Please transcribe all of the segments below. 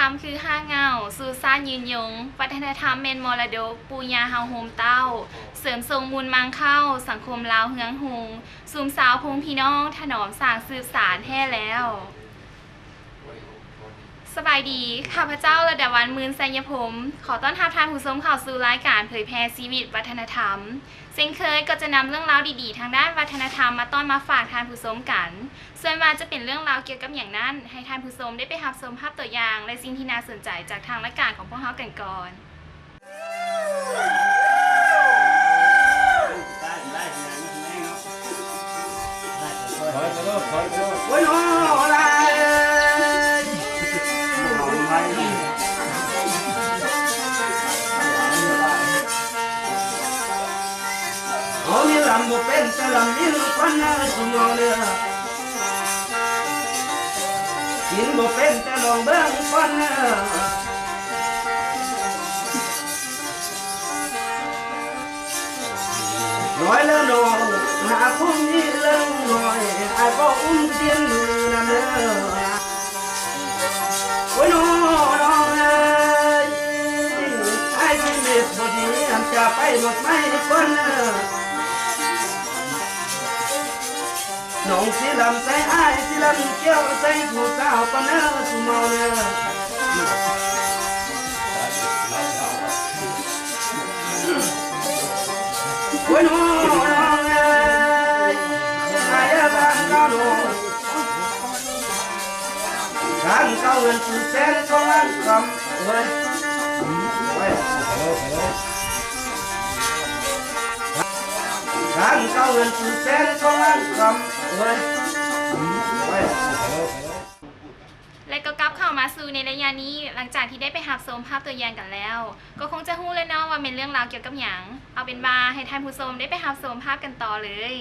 ທຳຄືຮາກເຫງົ້າ ຊູຊາດຍືນຍົງ, ວັດທະນະທຳແມ່ນມໍລະດົກ ປູ່ຍ່າເຮົາໂຮມເຕົ້າ, ເສີມສົ່ງມູນມັງເຂົ້າ ສັງຄົມລາວເຮືອງຮຸ່ງ, ຊຸມຊາວພົງພີ່ນ້ອງ ຖະໜອມສ້າງສືບສານແທ້ແລ້ວ. ສະບາຍດີ, ຂ້າພະເຈົ້າ ລະດາວັນ ໝື່ນໄຊຍະພົມ ຂໍຕ້ອນຮັບທ່ານຜູ້ຊົມເຂົ້າສູ່ລາຍການເຜີຍແຜ່ຊີວິດວັດທະນະທຳ. ເຊັ່ນເຄີຍກໍຈະນຳເລື່ອງລາວດີໆທາງດ້ານວັດທະນະທຳມາຕ້ອນມາຝາກທ່ານຜູ້ຊົມກັນ. ສ່ວນວ່າຈະເປັນເລື່ອງລາວກ່ຽວກັບຫຍັງນັ້ນ, ໃຫ້ທ່ານຜູ້ຊົມໄດ້ໄປຮັບຊົມພາບຕົວຢ່າງ ແລະ ສິ່ງທີ່ໜ້າສົນໃຈຈາກທາງລາຍການຂອງພວກເຮົາກັນກ່ອນ. ໂອ້ຍ ໂອ້ຍ ໂອ້ຍ ໂອ້ຍ ໂອ້ຍ ເຮົາມີລຳບໍ່ເປັນ ແຕ່ລຳມີຄວັນເດີ ຊຸມເຮົາເດີ ກິນບໍ່ເປັນ ແຕ່ລອງເບິ່ງກ່ອນເດີ. ນ້ອຍລະນ້ອງ ຫາຜູ້ມີເລື່ອງນ້ອຍ ອ້າຍບໍ່ອຸ້ມຕີນມືນຳເດີ. ໂອ້ຍ ນ້ອງ ນ້ອງເອີຍ ອ້າຍຊິເຮັດບໍ່ດີ ອາດຈະໄປໝົດໄມ້ກ່ອນເດີ. ນ້ອງຊິລຳໃສ່ອ້າຍ ຊິລຳກ່ຽວໃສ່ຜູ້ສາວກ່ອນເດີ ຊຸມເຮົາເດີ. ໂອ້ຍ ນ້ອງ ນ້ອງເອີຍ ອາຍບ້ານເກົ່ານ້ອງ ການເກົ່າເງິນເປັນແສນຂອງອັນກຳ ໂອ້ຍ ໂອ້ຍ ການເກົ່າເງິນເປັນແສນຂອງອັນກຳ ໂອ້ຍ ໂອ້ຍ. ແລະກໍກັບເຂົ້າມາສູ່ໃນໄລຍະນີ້ ຫຼັງຈາກທີ່ໄດ້ໄປຮັບຊົມພາບຕົວຢ່າງກັນແລ້ວ ກໍຄົງຈະຮູ້ແລ້ວເນາະວ່າແມ່ນເລື່ອງລາວກ່ຽວກັບຫຍັງ. ເອົາເປັນວ່າໃຫ້ທ່ານຜູ້ຊົມໄດ້ໄປຮັບຊົມພາບກັນຕໍ່ເລີຍ.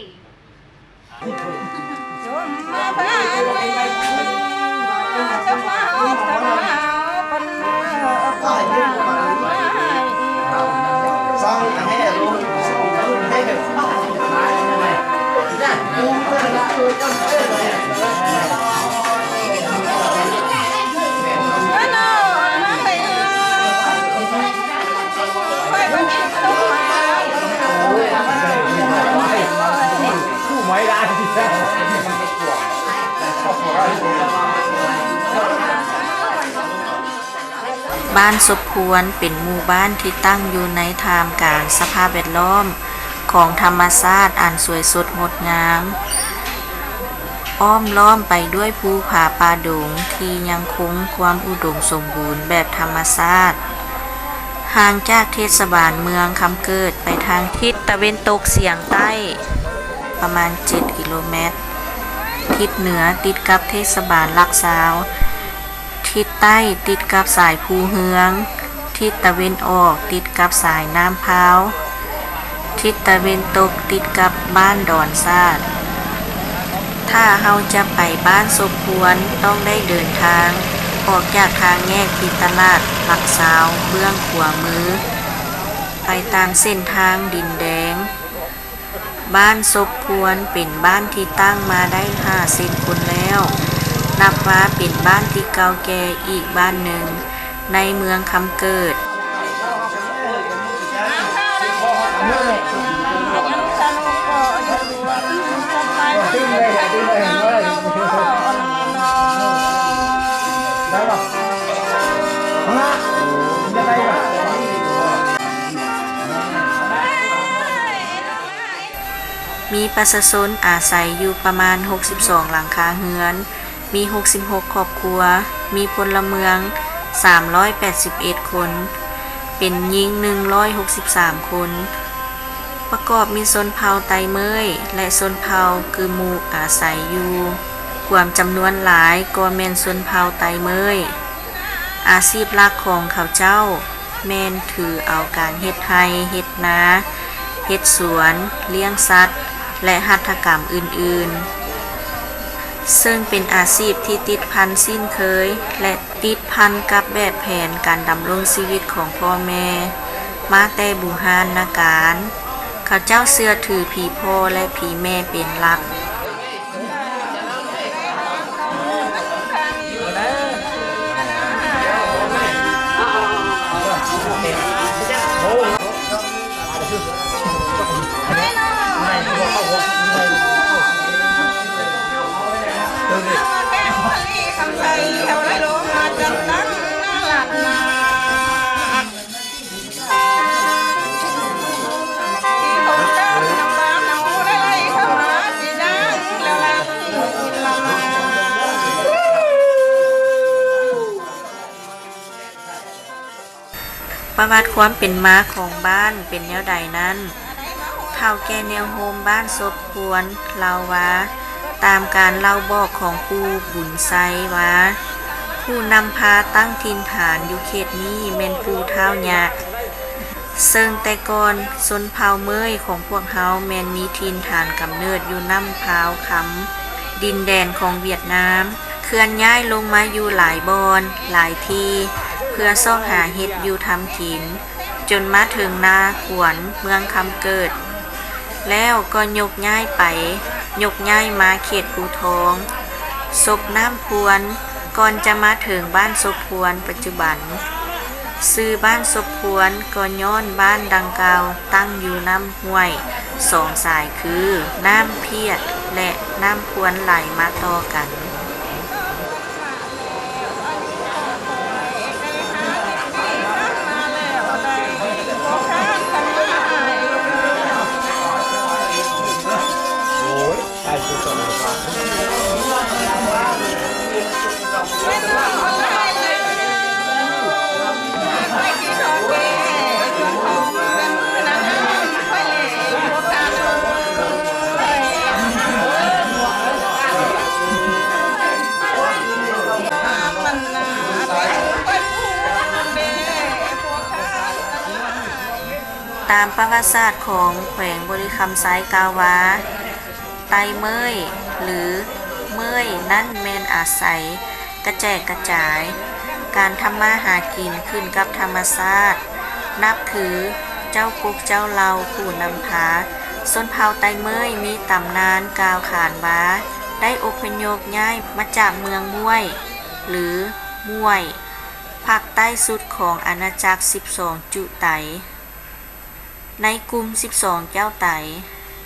ບ້ານສົບພວນ ເປັນໝູ່ບ້ານທີ່ຕັ້ງຢູ່ໃນທ່າມກາງສະພາບແວດລ້ອມຂອງທຳມະຊາດອັນສວຍສົດງົດງາມ. ອ້ອມລ້ອມໄປດ້ວຍພູຜາປ່າດົງທີ່ຍັງຄົງຄວາມອຸດົມສົມບູນແບບທຳມະຊາດ. ຫ່າງຈາກເທດສະບານເມືອງຄຳເກີດໄປທາງທິດຕາເວັນຕົກສຽງໃຕ້ປະມານເຈັດກິໂລແມັດ, ທິດເໜືອຕິດກັບເທດສະບານຫຼັກຊາວ, ທິດໃຕ້ຕິດກັບສາຍພູເຮືອງ, ທິດຕາເວັນອອກຕິດກັບສາຍນ້ຳພາວ, ທິດຕາເວັນຕົກຕິດກັບບ້ານດອນຊາດ. ຖ້າເຮົາຈະໄປບ້ານສົບພວນ ຕ້ອງໄດ້ເດີນທາງອອກຈາກທາງແຍກທີ່ຕະຫຼາດຫຼັກຊາວເບື້ອງຂວາມື ໄປຕາມເສັ້ນທາງດິນແດງ. ບ້ານສົບພວນເປັນບ້ານທີ່ຕັ້ງມາໄດ້ຫ້າສິບປີແລ້ວ, ນັບວ່າເປັນບ້ານທີ່ເກົ່າແກ່ອີກບ້ານໜຶ່ງໃນເມືອງຄຳເກີດ. ມີປະຊາຊົນອາໄສຢູ່ປະມານຫົກສິບສອງຫຼັງຄາເຮືອນ, ມີຫົກສິບຫົກຄອບຄົວ, ມີພົນລະເມືອງສາມຮ້ອຍແປດສິບເອັດຄົນ, ເປັນຍິງໜຶ່ງຮ້ອຍຫົກສິບສາມຄົນ, ປະກອບມີຊົນເຜົ່າໄຕເມີ້ຍ ແລະ ຊົນເຜົ່າກືມູກອາໄສຢູ່, ກວາມຈຳນວນຫຼາຍກໍແມ່ນຊົນເຜົ່າໄຕເມີ້ຍ. ອາຊີບຫຼັກຂອງເຂົາເຈົ້າ ແມ່ນຖືເອົາການເຮັດໄຮ່ເຮັດນາ, ເຮັດສວນ, ລ້ຽງສັດ ແລະ ຫັດຖະກຳອື່ນໆ, ເຊິ່ງເປັນອາຊີບທີ່ຕິດພັນຊິ້ນເຄີຍ ແລະ ຕິດພັນກັບແບບແຜນການດຳລົງຊີວິດຂອງພໍ່ແມ່ມາແຕ່ບູຮານນະການ. ເຂົາເຈົ້າເຊື່ອຖືຜີພໍ່ ແລະ ຜີແມ່ເປັນຫຼັກ. ປະຫວັດຄວາມເປັນມາຂອງບ້ານເປັນແນວໃດນັ້ນ, ເຖົ້າແກ່ແນວໂຮມບ້ານສົບພວນເລົ່າວ່າ, ຕາມການເລົ່າບອກຂອງປູ່ບຸນໄຊວ່າ, ຜູ້ນຳພາຕັ້ງຖິ່ນຖານຢູ່ເຂດນີ້ແມ່ນປູ່ທ້າວຍະ, ເຊິ່ງແຕ່ກ່ອນຊົນເຜົ່າເມີຍຂອງພວກເຮົາແມ່ນມີຖິ່ນຖານກຳເນີດຢູ່ນ້ຳພາວຄຳ, ດິນແດນຂອງຫວຽດນາມ. ເຄື່ອນຍ້າຍລົງມາຢູ່ຫຼາຍບ່ອນ, ຫຼາຍທີ່ ເພື່ອຊອກຫາເຮັດຢູ່ທຳກິນ, ຈົນມາເຖິງນາຂວນ ເມືອງຄຳເກີດ, ແລ້ວກໍຍົກຍ້າຍໄປ, ຍົກຍ້າຍມາເຂດພູທອງ, ສົບນ້ຳພວນ, ກ່ອນຈະມາເຖິງບ້ານສົບພວນປັດຈຸບັນ. ຊື່ບ້ານສົບພວນກໍຍ້ອນບ້ານດັ່ງກ່າວຕັ້ງຢູ່ນ້ຳຫ້ວຍສອງສາຍຄື ນ້ຳພຽດ ແລະ ນ້ຳພວນໄຫຼມາຕໍ່ກັນ. ຕາມປະຫວັດສາດຂອງແຂວງບໍລິຄຳໄຊກ່າວວ່າ, ໄຕເມີຍ ຫຼື ເມີຍນັ້ນແມ່ນອາໄສກະແຈກກະຈາຍ, ການທຳມາຫາກິນຂຶ້ນກັບທຳມະຊາດ, ນັບຖືເຈົ້າກົກເຈົ້າເຫຼົ່າຜູ້ນຳພາ. ຊົນເຜົ່າໄຕເມີຍມີຕຳນານກ່າວຂານວ່າ ໄດ້ອົບພະຍົບຍ້າຍມາຈາກເມືອງມ້ວຍ ຫຼື ມ້ວຍ, ພາກໃຕ້ສຸດຂອງອານາຈັກສິບສອງຈຸໄຕ. ໃນກຸ່ມສິບສອງເຈົ້າໄຕ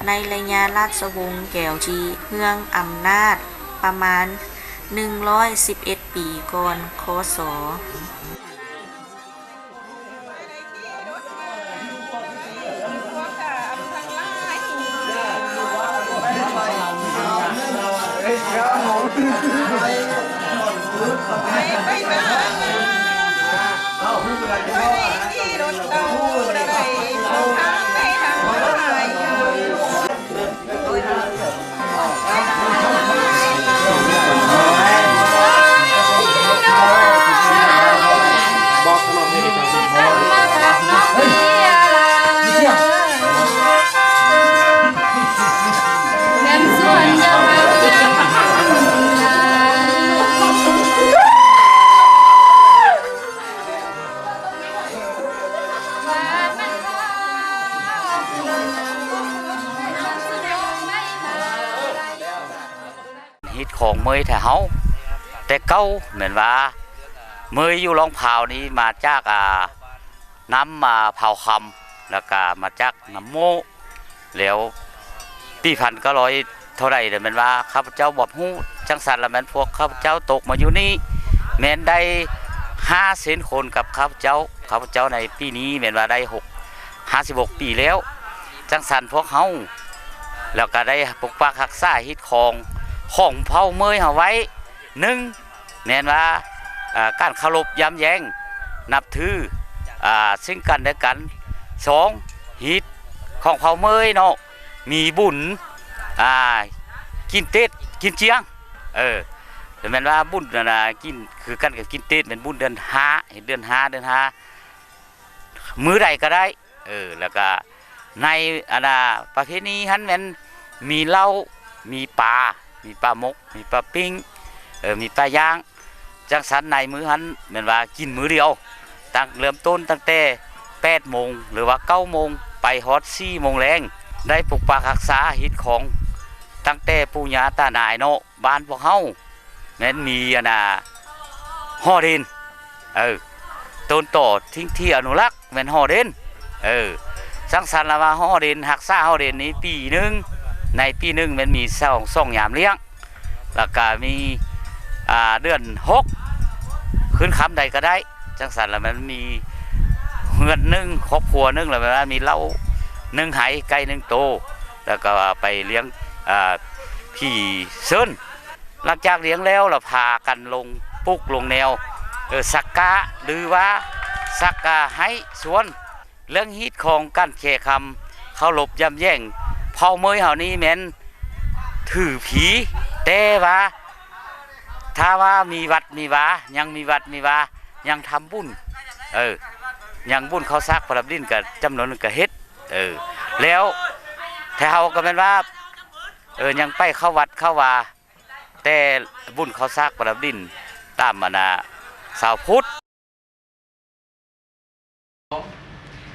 ໃນໄລຍະລາຊະວົງແກວຈີເຮືອງອຳນາດປະມານໜຶ່ງຮ້ອຍສິບເອັດປີກ່ອນ ຄ.ສ. ຮີດຄອງເມີຍໄທເຮົາແຕ່ເກົ່າ ແມ່ນວ່າເມີຍຢູ່ລ່ອງພາວນີ້ມາຈາກ ອ່າ ນ້ຳ ອ່າ ພາວຄຳ ແລ້ວກະມາຈາກນ້ຳໂມ້ ແລ້ວປີພັນເກົ້າຮ້ອຍເທົ່າໃດແລ້ວ ແມ່ນວ່າຂ້າພະເຈົ້າບໍ່ຮູ້. ຈັ່ງຊັ້ນລະແມ່ນພວກຂ້າພະເຈົ້າຕົກມາຢູ່ນີ້ ແມ່ນໄດ້ຫ້າເຊັ່ນຄົນກັບຂ້າພະເຈົ້າ. ຂ້າພະເຈົ້າໃນປີນີ້ແມ່ນວ່າໄດ້ຫົກ ຫ້າສິບຫົກປີແລ້ວ. ຈັ່ງຊັ້ນພວກເຮົາ ແລ້ວກະໄດ້ປົກປັກຮັກສາຮີດຄອງຂອງເຜົ່າເມີຍເຮົາໄວ້ ໜຶ່ງ ແມ່ນວ່າ ເອີ ການເຄົາລົບຢາມແຢງ ນັບຖື ເອີ ເຊິ່ງກັນແລະກັນ. ສອງ ຮີດຂອງເຜົ່າເມີຍເນາະ ມີບຸນ ອ່າ ກິນເຕັດ ກິນຈຽງ ເອີ ແມ່ນວ່າບຸນ ອັນນ່າ ກິນ ຄືກັນກັບກິນເຕັດ ແມ່ນບຸນເດືອນຫ້າ ເຮັດເດືອນຫ້າ ເດືອນຫ້າ ມື້ໃດກໍໄດ້. ເອີ ແລ້ວກະໃນ ອັນນ່າ ປະເພນີຫັ້ນແມ່ນມີເຫຼົ້າ ມີປາ ມີປາໝົກ ມີປາປີ້ງ ເອີ ມີປາຍ່າງ. ຈັ່ງຊັ້ນໃນມື້ຫັ້ນແມ່ນວ່າກິນມື້ດຽວ ຕັ້ງ ເລີ່ມຕົ້ນຕັ້ງແຕ່ແປດໂມງ ຫຼືວ່າເກົ້າໂມງ ໄປຮອດສີ່ໂມງແລງ. ໄດ້ປົກປັກຮັກສາຮີດຄອງຕັ້ງແຕ່ປູ່ຍ່າຕານາຍເນາະ. ບ້ານພວກເຮົາແມ່ນມີ ອັນນ່າ ຫໍ່ເດັ່ນ ເອີ ຕົ້ນຕໍສິ່ງທີ່ອະນຸລັກແມ່ນຫໍ່ເດັ່ນ ເອີ ສັງສັນລະວ່າຫໍ່ເດັ່ນ ຮັກສາຫໍ່ເດັ່ນນີ້ປີໜຶ່ງ ໃນປີໜຶ່ງແມ່ນມີສອງ ສອງຍາມລ້ຽງ ແລ້ວກະມີ ອ່າ ເດືອນຫົກ ຂຶ້ນຄ່ຳໃດກໍໄດ້. ຈັ່ງຊັ້ນລະແມ່ນມີເຮືອນໜຶ່ງ ຄອບຄົວໜຶ່ງ ລະແມ່ນວ່າມີເຫຼົ້າໜຶ່ງໄຮ່ ໄກ່ໜຶ່ງໂຕ ແລ້ວກໍໄປລ້ຽງ ອ່າ ຜີເຊີນ. ຫຼັງຈາກລ້ຽງແລ້ວລະພາກັນລົງປຸກລົງແນວ ເອີ ສັກກະ ຫຼືວ່າ ສັກກາໃຫ້ສວນ ເລື່ອງຮີດຄອງການແຄຄຳ ເຄົາລົບຢ້ຳແຢງ ເຜົ່າເໝີຍເຮົານີ້ແມ່ນຖືຜີ ແຕ່ວ່າຖ້າວ່າມີວັດມີວາ ຍັງມີວັດມີວາ ຍັງທຳບຸນ ເອີ ຍັງບຸນເຂົ້າສາກປະດັບດິນກະຈຳນວນໜຶ່ງກະເຮັດ ເອີ ແລ້ວແທ້ເຮົາກະແມ່ນວ່າ ເອີ ຍັງໄປເຂົ້າວັດເຂົ້າວາ ແຕ່ບຸນເຂົ້າສາກປະດັບດິນຕາມອັນນາຊາວພຸດ.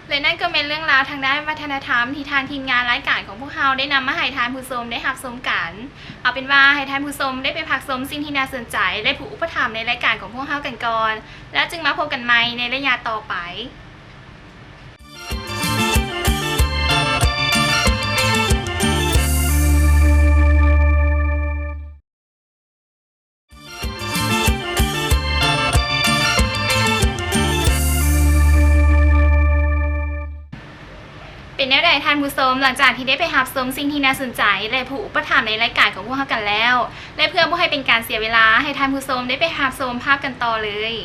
ແລະນັ້ນກໍແມ່ນເລື່ອງລາວທາງດ້ານວັດທະນະທຳທີ່ທາງທີມງານລາຍການຂອງພວກເຮົາໄດ້ນຳມາໃຫ້ທ່ານຜູ້ຊົມໄດ້ຮັບຊົມກັນ. ເອົາເປັນວ່າໃຫ້ທ່ານຜູ້ຊົມໄດ້ໄປພັກຊົມສິ່ງທີ່ໜ້າສົນໃຈ ແລະ ຜູ້ອຸປະຖຳໃນລາຍການຂອງພວກເຮົາກັນກ່ອນ ແລ້ວຈຶ່ງມາພົບກັນໃໝ່ໃນໄລຍະຕໍ່ໄປ. ເປັນແນວໃດທ່ານຜູ້ຊົມ? ຫຼັງຈາກທີ່ໄດ້ໄປຮັບຊົມສິ່ງທີ່ໜ້າສົນໃຈ ແລະ ຜູ້ອຸປະຖຳໃນລາຍການຂອງພວກເຮົາກັນແລ້ວ ແລະ ເພື່ອບໍ່ໃຫ້ເປັນການເສຍເວລາ ໃຫ້ທ່ານຜູ້ຊົມໄດ້ໄປຮັບຊົມພາບກັນຕໍ່ເລີຍ.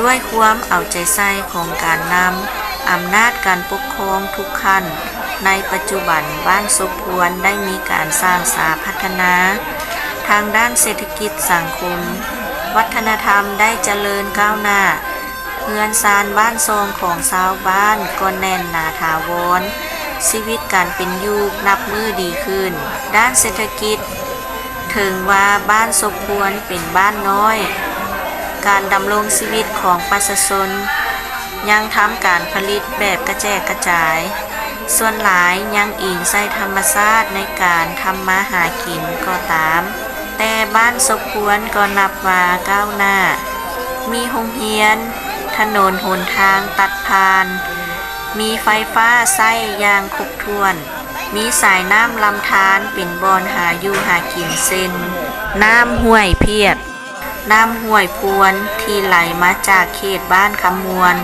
ດ້ວຍຄວາມເອົາໃຈໃສ່ຂອງການນຳ, ອຳນາດການປົກຄອງທຸກຂັ້ນ, ໃນປັດຈຸບັນບ້ານສົບພວນໄດ້ມີການສ້າງສາພັດທະນາທາງດ້ານເສດຖະກິດສັງຄົມ, ວັດທະນະທຳໄດ້ຈະເລີນກ້າວໜ້າ, ເຮືອນຊານບ້ານຊ່ອງຂອງຊາວບ້ານກໍແໜ້ນໜາຖາວອນ, ຊີວິດການເປັນຢູ່ນັບມື້ດີຂຶ້ນ. ດ້ານເສດຖະກິດ, ເຖິງວ່າບ້ານສົບພວນເປັນບ້ານນ້ອຍ, ການດຳລົງຊີວິດຂອງປະຊາຊົນຍັງທຳການຜະລິດແບບກະແຈກກະຈາຍ, ສ່ວນຫຼາຍຍັງອີງໃສ່ທຳມະຊາດໃນການທຳມາຫາກິນກໍຕາມ, ແຕ່ບ້ານສົບພວນກໍນັບວ່າກ້າວໜ້າ, ມີໂຮງຮຽນ, ຖະໜົນຫົນທາງຕັດຜ່ານ, ມີໄຟຟ້າໃຊ້ຢ່າງຄົບຖ້ວນ. ມີສາຍນ້ຳລຳທານເປັນບ່ອນຫາຢູ່ຫາກິນ ເຊັ່ນ ນ້ຳຫ້ວຍພຽກ, ນ້ຳຫ້ວຍພວນ ທີ່ໄຫຼມາຈາກເຂດບ້ານຄຳມ່ວນ,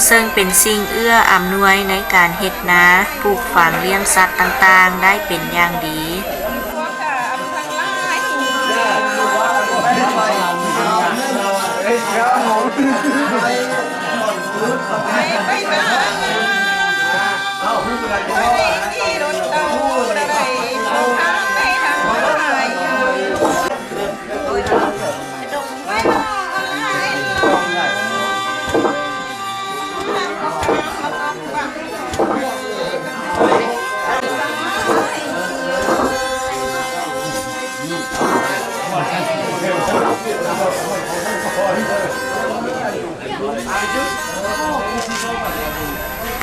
ເຊິ່ງເປັນສິ່ງເອື້ອອຳນວຍໃນການເຮັດນາ, ປູກຝັງ, ລ້ຽງສັດຕ່າງໆໄດ້ເປັນຢ່າງດີ.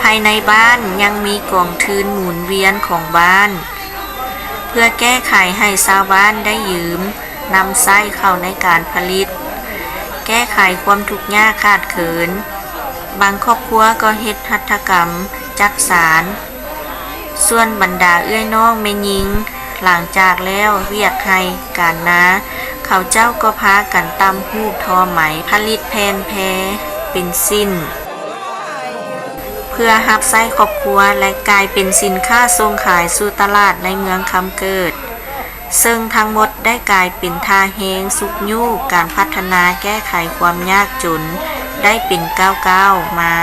ພາຍໃນບ້ານຍັງມີກອງທຶນໝູນວຽນຂອງບ້ານ ເພື່ອແກ້ໄຂໃຫ້ຊາວບ້ານໄດ້ຢືມນຳໃຊ້ເຂົ້າໃນການຜະລິດ, ແກ້ໄຂຄວາມທຸກຍາກຂາດເຂີນ. ບາງຄອບຄົວກໍເຮັດຫັດຖະກຳຈັກສານ. ສ່ວນບັນດາເອື້ອຍນ້ອງແມ່ຍິງ, ຫຼັງຈາກແລ້ວວຽກໄຮ່ການນາ, ເຂົາເຈົ້າກໍພາກັນຕ່ຳຫູກທໍໄໝ, ຜະລິດແຜ່ນແພເປັນສິ້ນ ເພື່ອຮັບໃຊ້ຄອບຄົວ ແລະ ກາຍເປັນສິນຄ້າສົ່ງຂາຍສູ່ຕະຫຼາດໃນເມືອງຄຳເກີດ, ເຊິ່ງທັງໝົດໄດ້ກາຍເປັນທ່າແຮງຊຸກຍູ້ການພັດທະນາແກ້ໄຂຄວາມຍາກຈົນໄດ້ເປັນກ້າວໆມາ.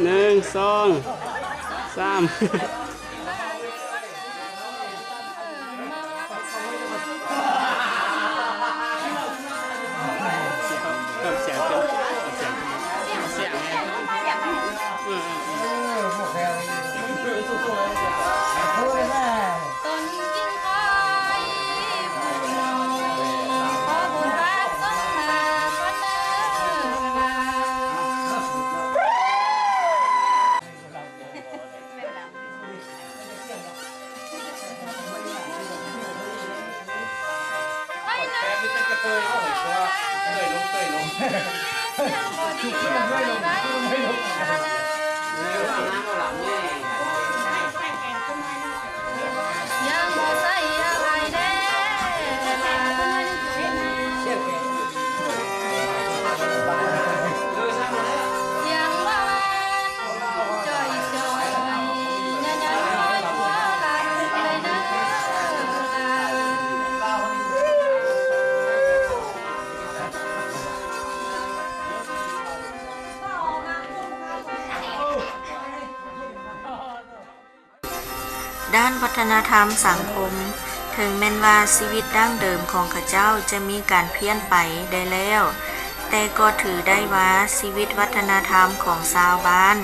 ໜຶ່ງ ສອງ ສາມ. ແມ່ນລະ ດ້ານວັດທະນະທຳສັງຄົມ, ເຖິງແມ່ນວ່າຊີວິດດັ້ງເດີມຂອງເຂົາເຈົ້າຈະມີການພຽນໄປໄດ້ແລ້ວ, ແຕ່ກໍຖືໄດ້ວ່າຊີວິດວັດທະນະທຳຂອງຊາວບ້ານ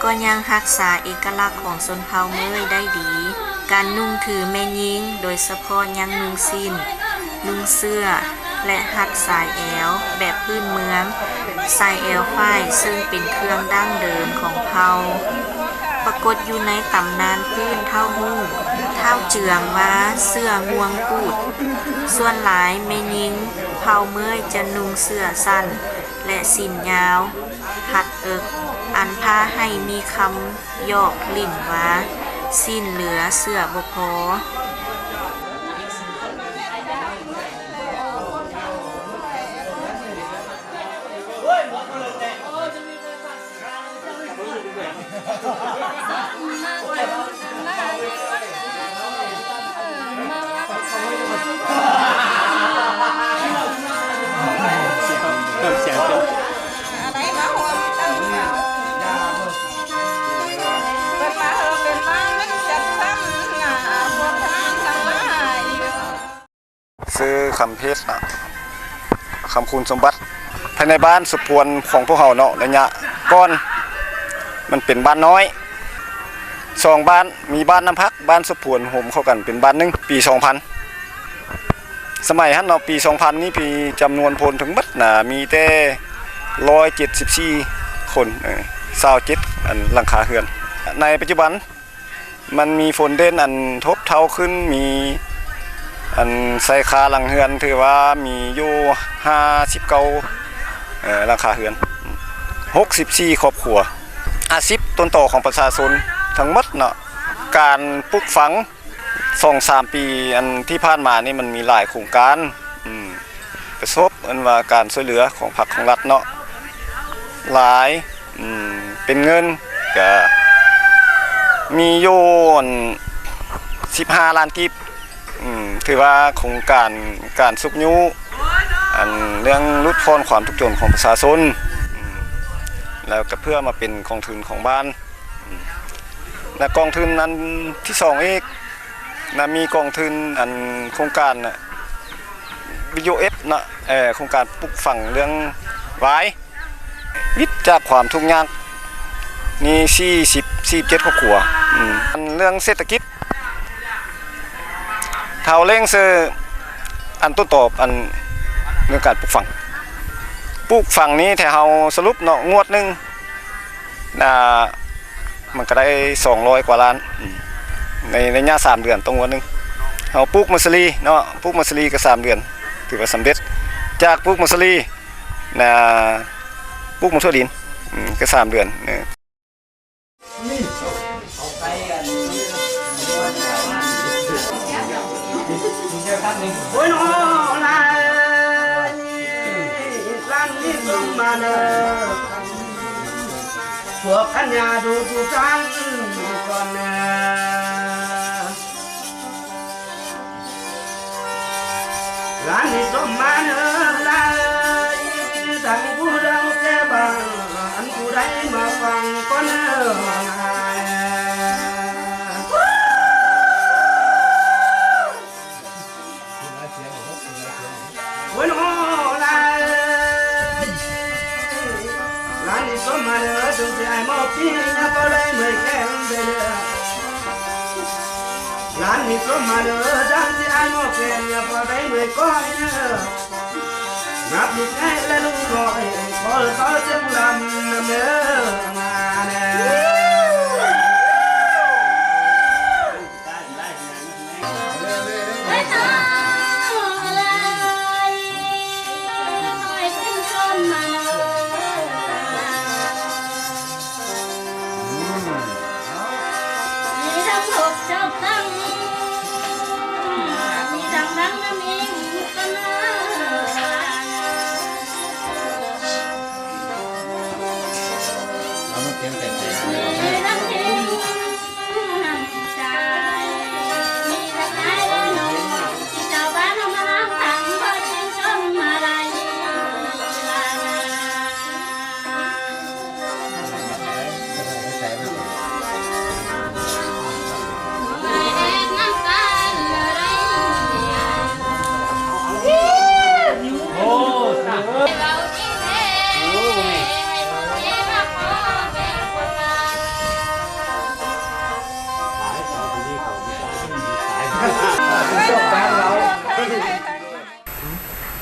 ກໍຍັງຮັກສາເອກະລັກຂອງຊົນເຜົ່າເມີຍໄດ້ດີ. ການນຸ່ງຖືແມ່ຍິງ ໂດຍສະເພາະຍັງນຸ່ງສິ້ນ, ນຸ່ງເສື້ອ ແລະ ຮັດສາຍແອວແບບພື້ນເມືອງ, ສາຍແອວຝ້າຍ ເຊິ່ງເປັນເຄື່ອງດັ້ງເດີມຂອງເຜົ່າ. ປາກົດຢູ່ໃນຕຳນານພື້ນເຖົ້າຮຸ່ງ, ທ້າວເຈືອງວ່າເສື້ອງວງກູດ. ສ່ວນຫຼາຍແມ່ຍິງເຜົ່າເມີຍຈະນຸ່ງເສື້ອສັ້ນ ແລະ ສິ້ນຍາວຮັດເອິກ, ອັນພາໃຫ້ມີຄຳ ຫຍອກຫຼິ້ນວ່າ ສິ້ນເຫຼືອເສື້ອບໍ່ພໍ. ຊື່ຄຳເພັດນະ ຄຳຄູນສົມບັດ. ພາຍໃນບ້ານສົບພວນຂອງພວກເຮົາເນາະ ໄລຍະກ່ອນມັນເປັນບ້ານນ້ອຍສອງບ້ານ, ມີບ້ານນ້ຳຜັກ, ບ້ານສົບພວນ ໂຮມເຂົ້າກັນເປັນບ້ານໜຶ່ງ ປີສອງພັນ. ສະໄໝຫັ້ນເນາະ ປີສອງພັນນີ້ ປີຈຳນວນຄົນທັງໝົດນະ ມີແຕ່ຮ້ອຍເຈັດສິບສີ່ຄົນ, ເອີ ຊາວເຈັດ ອັນ ຫຼັງຄາເຮືອນ. ໃນປັດຈຸບັນ ມັນມີຝົນເດັ່ນອັນທົບເທົ້າຂຶ້ນ, ມີອັນຊາຍຄາຫຼັງເຮືອນ ຖືວ່າມີຢູ່ຫ້າສິບເກົ້າ ເອີ ຫຼັງຄາເຮືອນ, ຫົກສິບສີ່ຄອບຄົວ. ອາຊີບຕົ້ນຕໍຂອງປະຊາຊົນທັງໝົດເນາະ ການປູກຝັງ ສອງສາມປີອັນທີ່ຜ່ານມານີ້ ມັນມີຫຼາຍໂຄງການ ອືມ ປະສົບອັນວ່າການຊ່ວຍເຫຼືອຂອງພັກຂອງລັດເນາະ ຫຼາຍ ອືມ ເປັນເງິນກະມີຢູ່ອັນສິບຫ້າລ້ານກີບ ອືມ ຖືວ່າໂຄງການ ການຊຸກຍູ້ອັນເລື່ອງຫຼຸດຜ່ອນຄວາມທຸກຈົນຂອງປະຊາຊົນ ອືມ ແລ້ວກະເພື່ອມາເປັນກອງທຶນຂອງບ້ານ ແລະ ກອງທຶນອັນທີສອງອີກນະ ມີກອງທຶນອັນໂຄງການນະ ບີໂອເອັຟ ເນາະ ເອີ ໂຄງການປູກຝັງເລື່ອງຫວາຍ ວິດຈາກຄວາມທຸກຍາກນີ້ ສີ່ສິບ ສີ່ສິບເຈັດຄອບຄົວ ອືມ ອັນເລື່ອງເສດຖະກິດ ເຮົາເລັ່ງຊື້ອັນຕົ້ນຕໍ ອັນເລື່ອງການປູກຝັງ ປູກຝັງນີ້ ແທ້ເຮົາສະຫຼຸບເນາະ ງວດໜຶ່ງ ອ່າ ມັນກະໄດ້ສອງຮ້ອຍກວ່າລ້ານ ອືມ ໃນໄລຍະສາມເດືອນຕໍ່ງວດໜຶ່ງ. ເຮົາປູກໝາກສາລີເນາະ ປູກໝາກສາລີກະສາມເດືອນ ຖືວ່າສຳເລັດ. ຈາກປູກໝາກສາລີ ນະ ປູກໝາກຖົ່ວດິນ ອືມ ກະສາມເດືອນ ເອີ. ໂອ້ຍ ນອລາຍ ລັນນີ້ສົ່ງມາເດີ ພວກອັນຍາດູຜູ້ຊານກ່ອນນະ ລັນນີ້ສົ່ງມາເດີ ລາຍ ທັງຜູ້ເຖົ້າແກ່ບ້ານ ອັນຜູ້ໃດມາຟັງກ່ອນເດີ. ໂອ້ຍ ນອລາຍ ຫຼານນີ້ສົມມາເດີ ຈົງຊິອ້າຍມອບປີໃຫ້ນະ ພໍໄດ້ເມື່ອຍແຂນເດີ. ຫຼານນີ້ສົມມາເດີ ຈັ່ງຊິອ້າຍມອບແຂນນະ ພໍໄດ້ເມື່ອຍກ້ອຍເດີ. ນັບລູກໃຫຍ່ແລະລູກນ້ອຍ ຂໍເຂົາຈົ່ງລຳນຳເດີ ມາເດີ.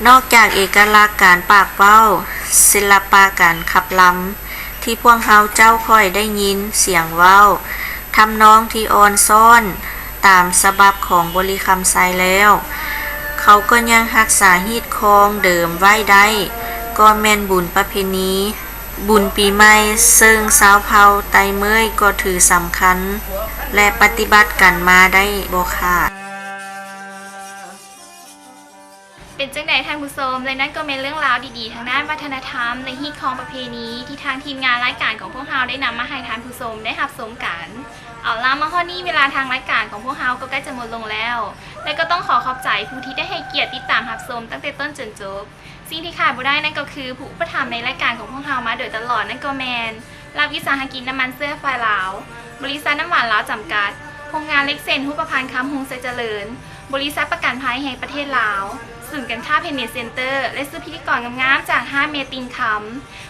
ນອກຈາກເອກະລັກການປາກເວົ້າ, ສິລະປະການຂັບລຳ ທີ່ພວກເຮົາເຈົ້າຄ່ອຍໄດ້ຍິນສຽງເວົ້າ ທຳນອງທີ່ອ່ອນຊ້ອນຕາມສະບັບຂອງບໍລິຄຳໄຊແລ້ວ, ເຂົາກໍຍັງຮັກສາຮີດຄອງເດີມໄວ້ໄດ້ ກໍແມ່ນບຸນປະເພນີ ບຸນປີໃໝ່ ເຊິ່ງຊາວເຜົ່າໄຕເມີຍກໍຖືສຳຄັນ ແລະ ປະຕິບັດກັນມາໄດ້ບໍ່ຂາດ. ເປັນຈັ່ງໃດທ່ານຜູ້ຊົມ? ແລະ ນັ້ນກໍແມ່ນເລື່ອງລາວດີໆ ທາງດ້ານວັດທະນະທຳ ແລະ ຮີດຄອງປະເພນີ ທີ່ທາງທີມງານລາຍການຂອງພວກເຮົາໄດ້ນຳມາໃຫ້ທ່ານຜູ້ຊົມໄດ້ຮັບຊົມກັນ. ເອົາລະ ມາຮອດນີ້ເວລາທາງລາຍການຂອງພວກເຮົາກໍໃກ້ຈະໝົດລົງແລ້ວ ແລະ ກໍຕ້ອງຂໍຂອບໃຈຜູ້ທີ່ໄດ້ໃຫ້ກຽດຕິດຕາມຮັບຊົມຕັ້ງແຕ່ຕົ້ນຈົນຈົບ. ສິ່ງທີ່ຂາດບໍ່ໄດ້ນັ້ນກໍຄືຜູ້ອຸປະຖຳໃນລາຍການຂອງພວກເຮົາມາໂດຍຕະຫຼອດ ນັ້ນກໍແມ່ນ ລັດວິສາຫະກິດນ້ຳມັນເຊື້ອໄຟລາວ, ບໍລິສັດນ້ຳຫວານລາວຈຳກັດ, ໂຮງງານເຫຼັກເສັ້ນຮູບປະພັນຄຳຮຸ່ງໄຊຈະເລີນ, ບໍລິສັດປະກັນໄພແຫ່ງປະເທດລາວ, ສູນການຄ້າເພນນີເຊັນເຕີ ແລະ ຊຸດພິທີກອນງາມໆຈາກຮ້ານແມ່ຕິ່ງຄຳ.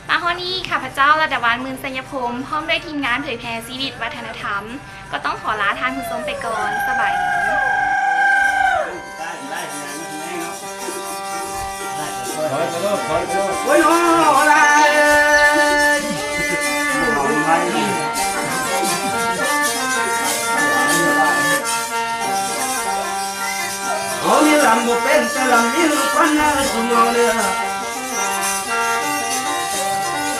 ມາຮອດນີ້ ຂ້າພະເຈົ້າ ລັດດາວັນ ໝື່ນໄຊຍະພົມ ພ້ອມດ້ວຍທີມງານເຜີຍແຜ່ຊີວິດວັດທະນະທຳ ກໍຕ້ອງຂໍລາທ່ານຜູ້ຊົມໄປກ່ອນ. ສະບາຍດີ. ໂອ້ຍ ໂອ້ ເຮົານີ້ລຳບໍ່ເປັນ ແຕ່ລຳຫຼິ້ນກ່ອນເດີ ຊຸມເຮົາເດີ.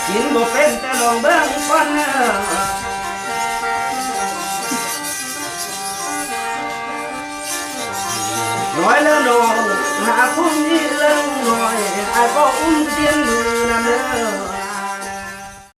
ກິນບໍ່ເປັນ ແຕ່ລອງເບິ່ງກ່ອນເດີ. ນ້ອຍແລ້ວນ້ອງ ຫາຜູ້ມີເລື່ອງນ້ອຍ ອ້າຍຂໍອຸ້ມຕີນມືນຳເດີ.